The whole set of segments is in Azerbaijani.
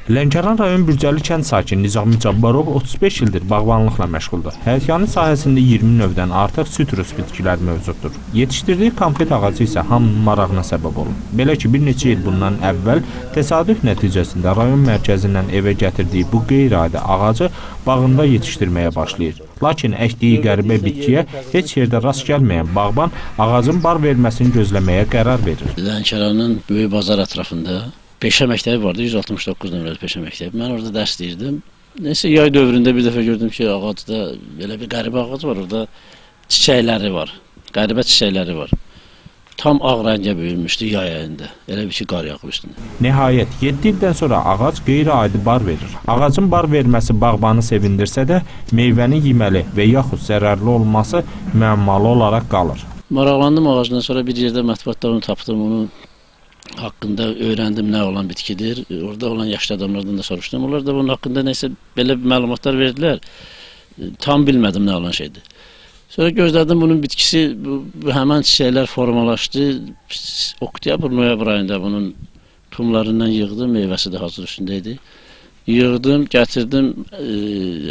Lənkəran rayon Bürcəli kənd sakini Nizami Cabbarov 35 ildir bağbanlıqla məşğuldur. Həyətyanı sahəsində 20 növdən artıq sitrus bitkiləri mövcuddur. Yetişdirdiyi konfet ağacı isə hamının marağına səbəb olub. Belə ki, bir neçə il bundan əvvəl təsadüf nəticəsində rayon mərkəzindən evə gətirdiyi bu qeyri-adi ağacı bağında yetişdirməyə başlayır. Lakin əkdiyi qəribə bitkiyə heç yerdə rast gəlməyən bağban ağacın bar verməsini gözləməyə qərar verir. Lənkəranın böyük bazar ətrafında Peşə məktəbi vardı, 169 nömrəli peşə məktəbi. Mən orada dərs deyirdim. Neysə yay dövründə bir dəfə gördüm ki, ağacda belə bir qəribə ağac var, orada çiçəkləri var. Qəribə çiçəkləri var. Tam ağ rəngə bürünmüşdü yay ayında. Elə bir ki, qar yağıb üstünə. Nəhayət 7 ildən sonra ağac qeyri-adi bar verir. Ağacın bar verməsi bağbanı sevindirsə də, meyvəni yeməli və yaxud zərərli olması müəmmalı olaraq qalır. Maraqlandım ağacdan, sonra bir yerdə mətbuatda onu tapdım, onun haqqında öyrəndim nə olan bitkidir. Orada olan yaşlı adamlardan da soruşdum. Onlar da bunun haqqında nəsə belə bir məlumatlar verdilər. Tam bilmədim nə olan şeydir. Sonra gözlədim bunun bitkisi, bu həmən çiçəklər formalaşdı. Oktyabr, noyabr ayında bunun tumlarından yığdım, meyvəsi də hazır üstündə idi. Yığdım, gətirdim,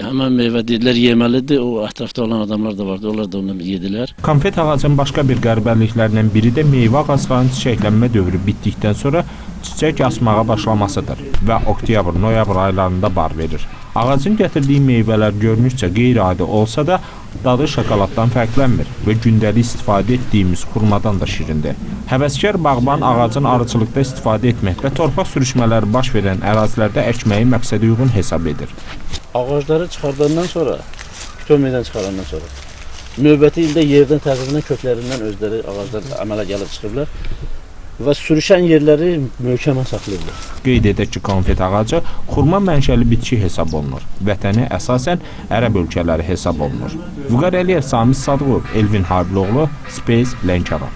həmən meyvə dedilər yeməlidir. O ətrafda olan adamlar da vardı, onlar da onu yedilər. Konfet ağacının başqa bir qəribəliklərindən biri də meyvə ağaclarının çiçəklənmə dövrü bitdikdən sonra çiçək açmağa başlamasıdır və oktyabr-noyabr aylarında bar verir. Ağacın gətirdiyi meyvələr görünüşcə qeyri-adi olsa da, dadı şokoladdan fərqlənmir və gündəlik istifadə etdiyimiz xurmadan da şirindir. Həvəskar bağban ağacın arıçılıqda istifadə etmək və torpaq sürüşmələri baş verən ərazilərdə əkməyi məqsədə uyğun hesab edir. Ağacları çıxardandan sonra, pitomiyədən çıxarandan sonra növbəti ildə yerdən təzədən köklərindən özləri ağaclar əmələ gəlib çıxırlar və sürüşən yerləri möhkəm saxlayırlar. Qeyd edək ki, konfet ağacı xurma mənşəli bitki hesab olunur. Vətəni əsasən ərəb ölkələri hesab olunur. Vüqar Əliyev, Sami Sadıqov, Elvin Habiloğlu, Space Lənkəran.